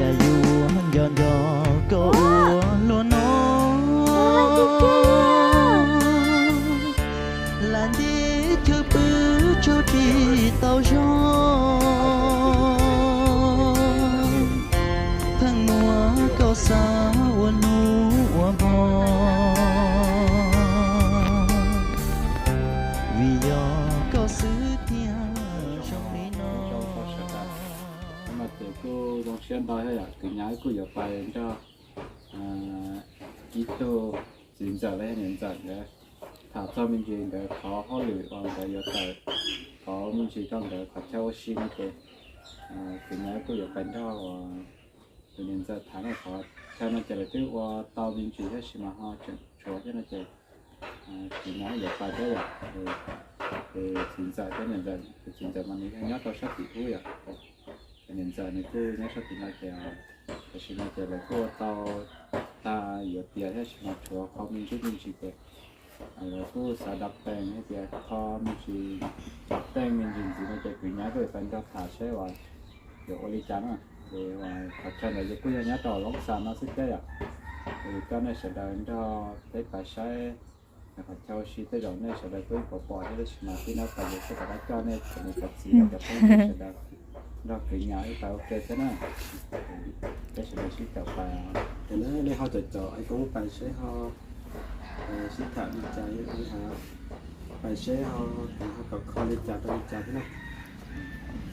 Cas yuav nco nco koj ua luaj no, lam nti chaw pw tsaug tsis tau zoo, pheej muab koj xav ua hnub ua hmo, vim yog koj xwb thiaj zoo li no. Mas ces kuj zoo siab ntau thiab yom, kwv nyab kuj yuav pais nrog ib tug txiv ntxawm los yog niam ntxawm nkawd tham txog me ntsis nkawd qhov hauj lwm uas nkawd yuav tawm, qhov me ntsis rau nkawd qhov chaw ua si no ces kwv nyab kuj yuav pais nrog uas tus niam ntxawm tham no. Qhov chaw no ces lawv twb ua tau me ntsis tab sis mas ho tseem tshuav thiab no ces kwv nyab yuav pais thiab yom. Ces txiv ntxawm thiab niam ntxawm, tus txiv ntxawm mas nws yog nyob rau sab tim ub yom, niam ntxawm nws kuj nyob sab tim no ces tam sim no ces lawv kuj ua tau tag yuav tiav thiab sis mas tshuav qhov me ntsis me ntsis ces lawv kuj xav da pees hais tias qhov me ntsis teej me ntsis ntxiv no ces kwv nyab kuj yuav pais nrog tham seb uas yuav ua li cas na. Ces uas qhov chaw ntawd ces kuj yog nyob rau Loob Xas no xwb thiab yom. Es koj nej sawv daws nrog peb pais saib qhov chaw ua si tej zaum nej sawv daws kuj ib pom pom thiab tab sis mas tib nab pas yuav txog tom qab coj nej cov niam cov txiv los cov phooj ywg sawv daws nrog kwv nyab wb pais ua ke thiab na. Peb sawv daws sib caum pais. Ces nej ho caum caum ais koob pais seb ho sib tham li cas, pais seb ho, ho kom kho li cas rau li cas thiab na.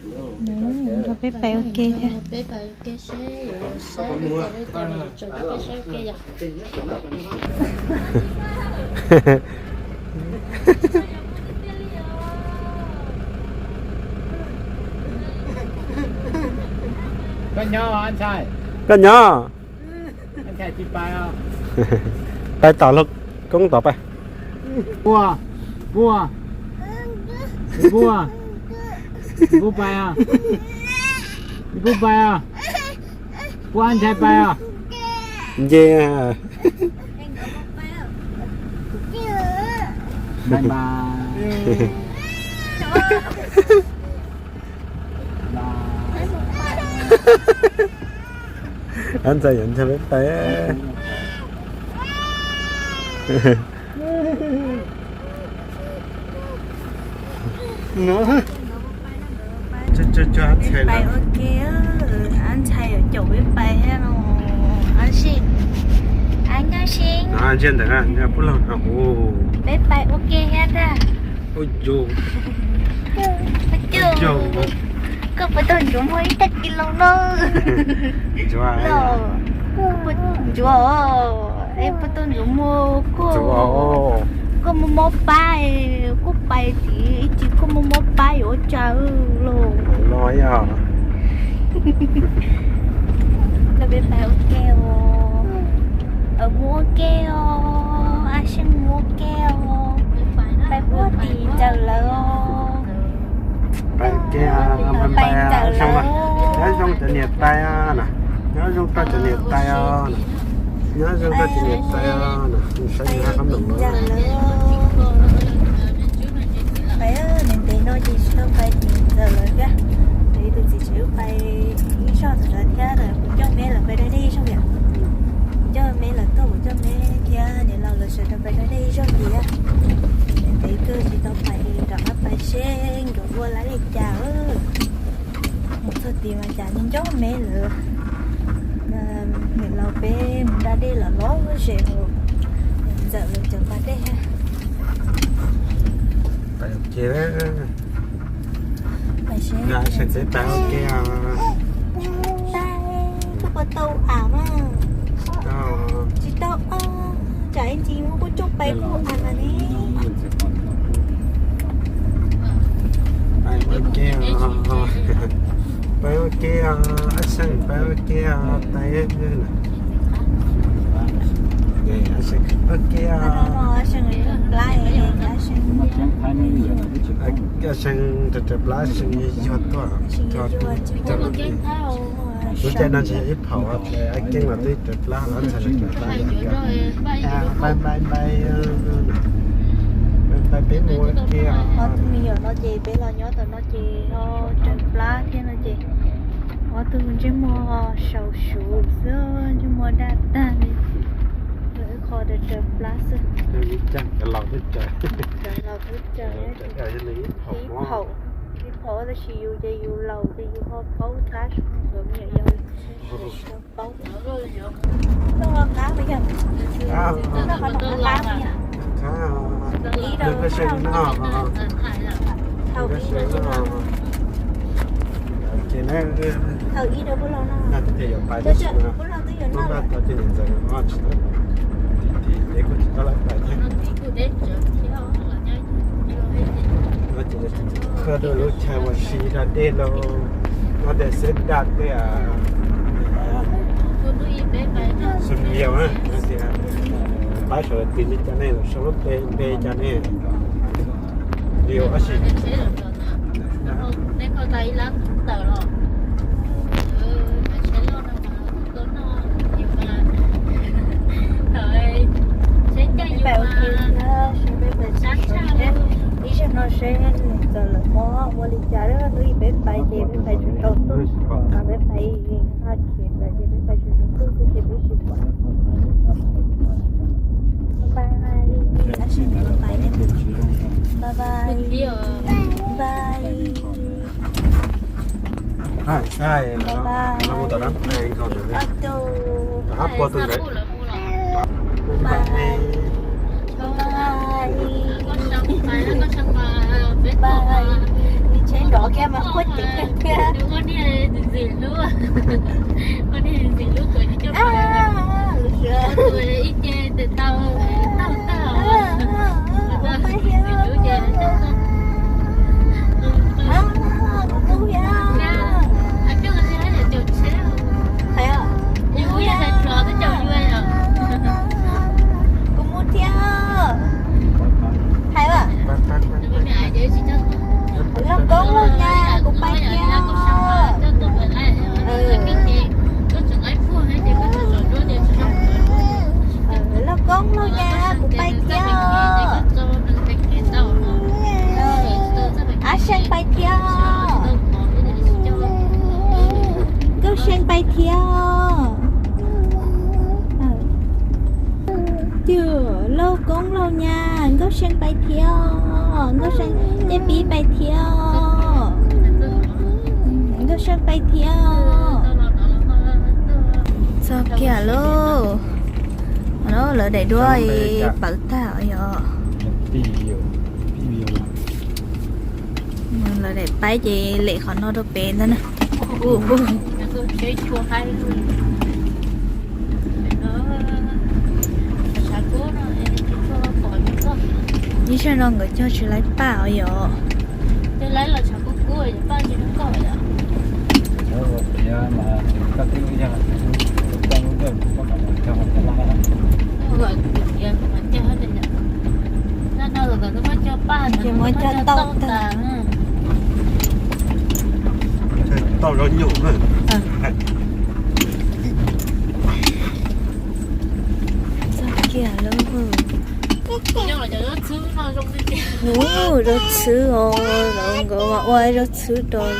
Nrog peb pais ua ke thiab. Koj nyob, koj nyob. Pais tom luag koob tod pais. Npua, npua, npua, npua pais os, npua pais os, npua ntshai pais os. Nce. Bye bye. Ab ntxhais yuav nrog peb pais. Pais ua ke, ab ntxhais yuav caum peb pais thiab no. Ab Sij, ab Nkauj Sij, ntawd pub laug no, peb pais ua ke thiab ntag. Koj puas tau ntsuav muag ib tag kis los no? Ntsuav, ntsuav, es puas tau ntsuav muag koj? Koj muaj mob pab, kuj pais tim ib chim koj muaj mob pab yuav ua cas los? Los peb pais ua ke os. Mus ua ke os, Ab Seej mus ua ke os. Pais puag tim Ntxawm lawv os. Pais ua ke, pais Ntxawm lawv. Nyob zoo cov niam tais na, nyob zoo rau cov niam tais os, nyob zoo rau cov niam tais os. Pais ntev ntev no ces tsis tau pais tim Ntxawm lawv thiab. Ib tug txiv tsev wb pais ib zog ntawd thiab, kuv coj me lawv pais da dej ib zaug yom. Kuv coj me lawv tuaj, kuv coj me thiab niam laus lawv sawv daws pais da dej ib zaug thiab. Ntev kawg tsis tau pais, rov qab pais seb nkawd ua lawv li cas. Mus txog tid mas cas nco nco me lawv. Niam laus peb mus da dej los loj zem, Ntxawm lawv cov pas dej. Pais ua ke, pais seb, pais ua ke. Koj puas tau am mas? Tsis tau os, tsam ib ntsis muaj kuj tsooj pais kuj am mas ne. Pais ua ke, pais ua ke, Ab Seej pais ua ke, tais. Ab Seej ua ke, Ab Seej raws raws plab, Ab Seej yuag tuaj. Lub caij no tsis yog ib phaum, Ab Keeb los twb raws plab, Ab Ntxhais raws plab. Pais pais pais, pais pais peb mus ua ke. Ob tug me nyuam no ces peb los nyob tom no ces ho raws plab thiab no ces ob Tus ntsej muag saum suv xwb, ntsej muag daj tag li. Lawv ib qho raws raws plab xwb. Cov laus twb raws, cov laus twb raws, ib phaum, ib phaum tab sis yus ces yus laus ces yus ho paub qab, nkawd me nyuam yaus paub. Qab, qab, qab, qab. Thaum ib rau pub los no. Pub los twb yuav noj lawm. Koj rau lub chaw uas si da dej lauj, no tes xeb da tej xu niaus na, tias pab sawv daws tig li cas nej los sau lub npe, npe cas nej, li ua si. Ib zaug no seb nws txawm lawm mob ua li cas, lub ib peb pais ces peb pais tsis tau tuaj, peb pais ha khiav lawm ces peb pais tsis tau tuaj xwb ces peb tsis pom. Bye bye. Bye bye. Bye. Bye bye. Bye. Bye. Bye. Tsheb nrov kiag mas quaj ceev kawg thiab. Kuv mus thiab. Hais, Lauj Koob Lauj Nyab, kuv pais thiab. Lauj Koob Lauj Nyab, kuv pais thiab. Ab Seej pais thiab. Nkauj See pais thiab. Tiag, Lauj Koob Lauj Nyab, Nkauj See pais thiab. Nkauj See, Ncej Pib pais thiab. Nkauj See pais thiab. Txog kiag lauj. Lawv daim duab pawv tag yom. Lawv daim paib ces lem qhov no rau pem ntag na. Ib zaug no nkawd cog tsis laib paj os yom. Ces muab cog tau tag. Tau zov nyuj. Txog kiag lauj. Ub, zaub txhwb os, lawv nkawd mas ua zaub txhwb rau zoo tiag.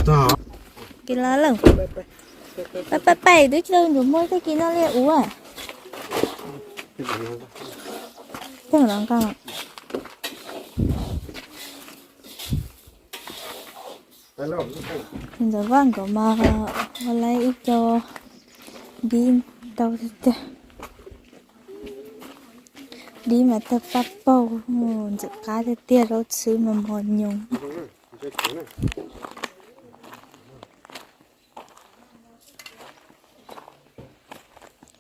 Cawg, kis las lawm. Pais pais pais, twb tsis tau ntsuas muag tag kis no li ua. Cawg los nqa. Ntxawm Vaj nkawd mas ua lawv ib co dib ntau tiag tiag. Dib mas tawg paj paug, ntxim qab tiag tiag, zaub txhwb mas mos nyoos.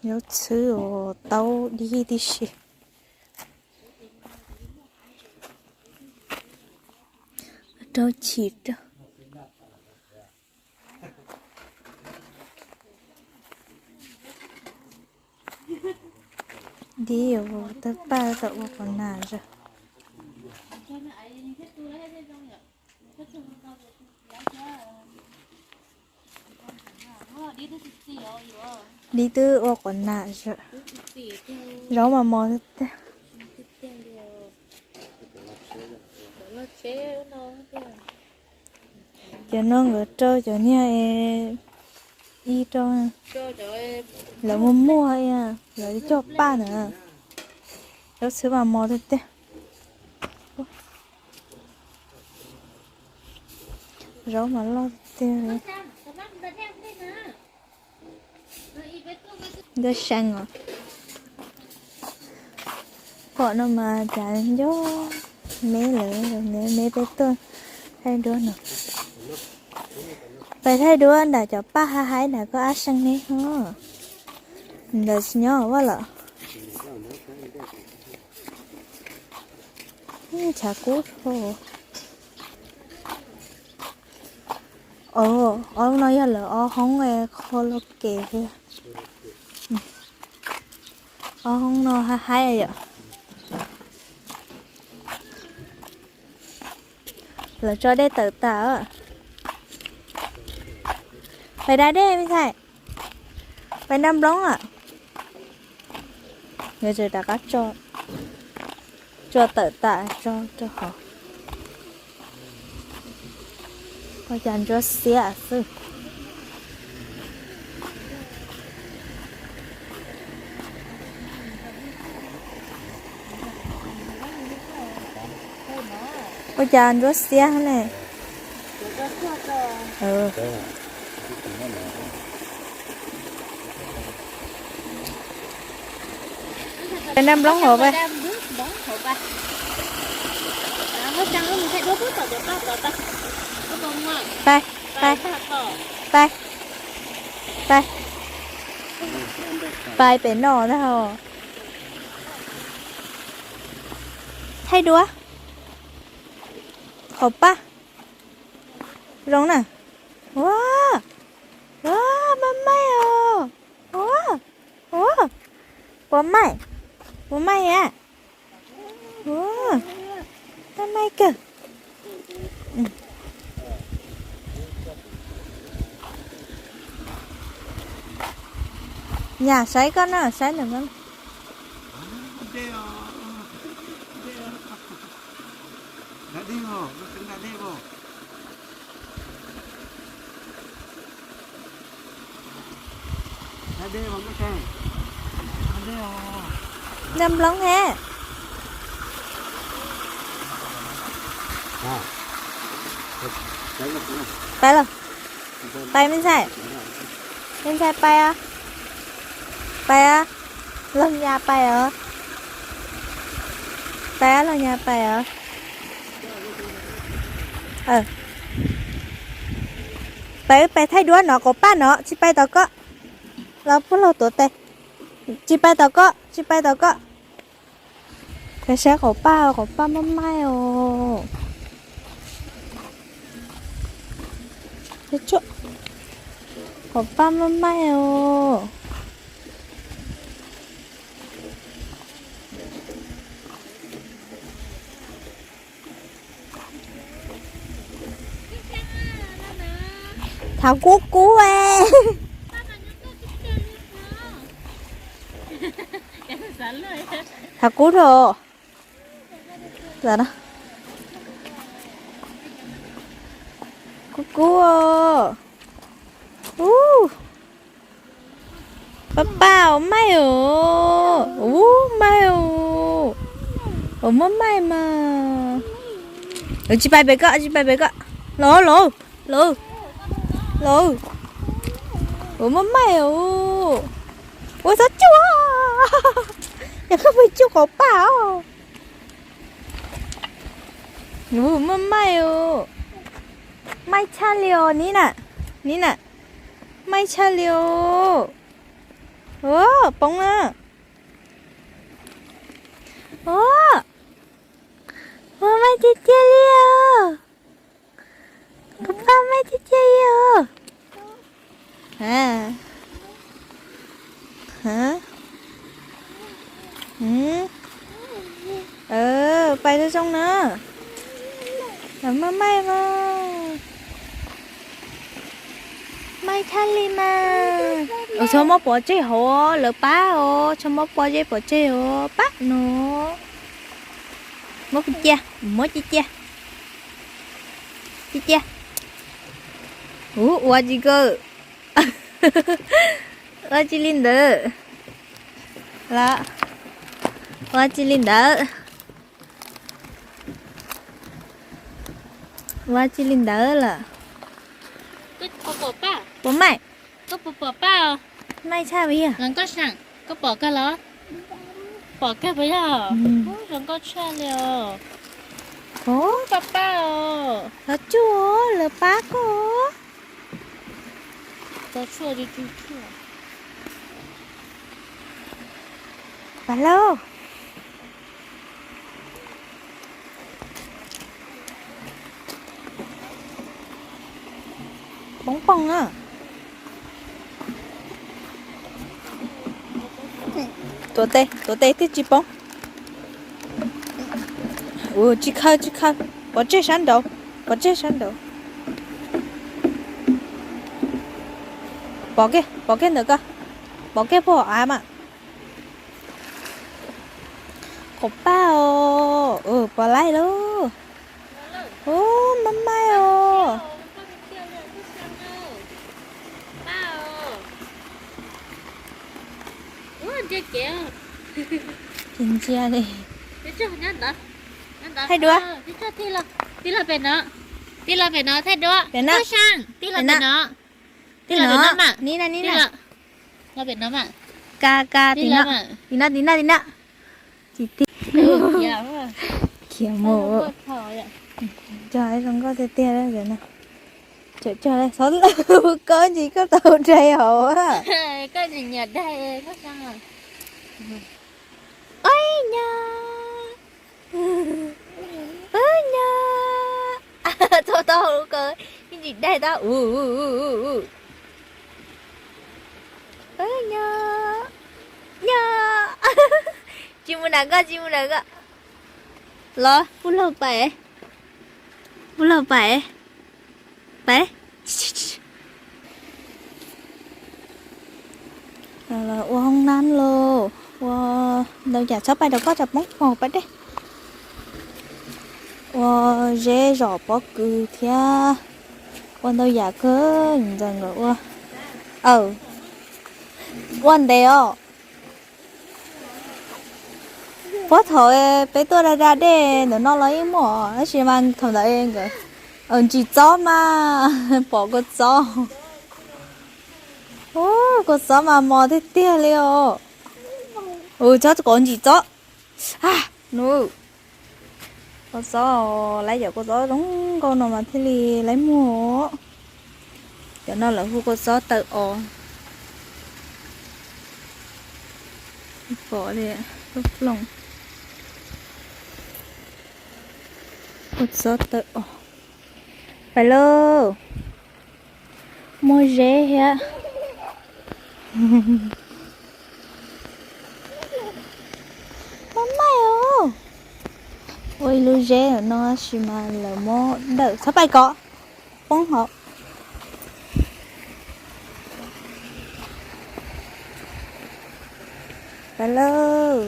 Zaub txhwb os, taub dib tib si. Rau chim rau. Dib tawg paj tau ua quas nas zog. Dib twb ua quas nas zog. Zaub mas mos tiag. Cov no nkawd rau cov niag ib rau, lawv muag muag, lawv coj paj ntawd. Zaub txhwb mas mos tiag tiag. Zaub mas loj tiag. Ntawd seev os. Pom no mas cas nco me lawm, me peb tuaj thaij duab no. Pais thaij duab nram cov paj haib haib nram koj ab seej ne ho. Ntawd tsis nyob vaj lawm. Chav kub. Ob lub no yog lawv ob hoob kho lo ke thiab. Ob hoob no haib haib yom. Lawv tso dej tawm tas. Pais da dej me ntxhais. Pais da nplooj a. Nkawd tseem rov qab tso, tso tawm tas tso rau hauv. Ua cas ntsuab xiab xwb. Ua cas ntsuab xiab ne. Pais da nplooj hauv pais. Pais, pais, pais pem no ntag. Thaij duab. Qhov paj zoo na. Ua, ua, maj maij os. Ua, ua, puas maij, puas maij a? Ua, maj maij kawg. Yam saib koj na, saib ntawm koj. Nplooj he. Pais lawm. Pais me ntxhais. Me ntxhais pais os. Pais os. Los nyas pais os. Pais os, los nyas pais os. Pais, pais thaij duab no, qhov paj no tsis pais tom koj. Los puag laug tuav tes. Tsis pais tom koj, tsis pais tom koj. Pais saib qhov paj, qhov paj maj maij os. Qhov paj maj maij os. Thav kub kub e. Thav kub rau. Kub kub. Ub. Paj paj, ua maij os. Ub, maij os. Ua, muaj maij mas. Tsis pais pem koj, tsis pais pem koj. Los, los, los, los. Ua, muaj maij os. Ua, txhob tsuj. Yog koj mus tsuj qhov paj os. Ua, muaj maij os. Maij tshaj li os, nib na, nib na. Maij tshaj li os. Ua, poob na. Ua, ua, maij tiag tiag li os. Kuv paj maij tiag tiag li os. Pais zoo zoo na. Lawv maij maij mas. Maij tshaj li mas. Txhob muab pov tseg hauv, lawv pab os, txhob muab pov tseg, pov tseg os, pab no. Muab cia, muab cia cia. Tsis cia. Ua tsis kawg. Ua tsis li ntawd. Los, ua tsis li ntawd. Ua tsis li ntawd lawm. Puas maij? Maij tshaj li. Koj pom kawg los? Pom kawg puas yog? Zoo nkauj tshaj li os. Pab pab os. Txhob tsuj, lawv pab koj. Pas lauj. Poob poog na. Tuav tes, tuav tes thiaj tsis poob. Tsis khaws, tsis khaws, pov tseg sab nraud, pov tseg sab nraud. Pov kiag, pov kiag ntawm ko, pov kiag puag hauv av mas. Qhov paj os, pov laij lauj. Ub, maj maij os. Tsis ntsia li. Thaij duab. Tij laug pem no, thaij duab. Tij laug pem no, tij laug pem no. Tij laug pem no mas. Ka ka, tim no, tim no, tim no. Tsis tij. Khiav mus. Cog zoo nkauj tiag tiag. Tseem cog, xov hu koj ntsis koj tau dai hauv. Nyiam dai. Ub nyo, ub nyo. Txog tau hauv ko, ib ntsis dai tau. Ub nyo, nyo. Tsis mus nram ko, tsis mus nram ko. Los pub laug pais, pub laug pais, pais. Ua hoob nab lauj, ua ntau yam, txhob pais rau koj tsam poob pog pais dej. Ua zeb zom pob kws thiab ua ntau yam kawg ntxawm nkawd ua. Ua ntev os. Puag thaum peb tuaj da da dej ntawm no los yeej muaj, tab sis mas thaum ntawd nkawd ntsim txob mas pom kua txob. Kua txob mas mos tiag tiag li os. Txhob kom ntsim txob. Nus, kua txob, lawv cov kua txob zoo nkauj no mas thiaj li lawv muag. Cov no lawv hu kua txob taw os. Pom li, plooj, kua txob taw os. Pais lauj. Muaj zeb thiab. Maj maij os. Ua ib lub zeb no tab sis mas lawv muab dawm, txhob pais kov, poob hauv. Pais lauj.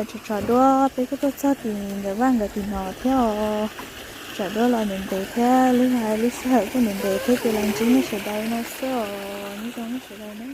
Tso tso duab, peb kuj tuaj txog tim nkawd vaj nkawd tim no thiab os. Tso duab los ntev ntev thiab, lub hais lub sij hawm kuj ntev ntev thiab, ces los ntsib nej sawv daws no xwb os, nyob zoo nej sawv daws na.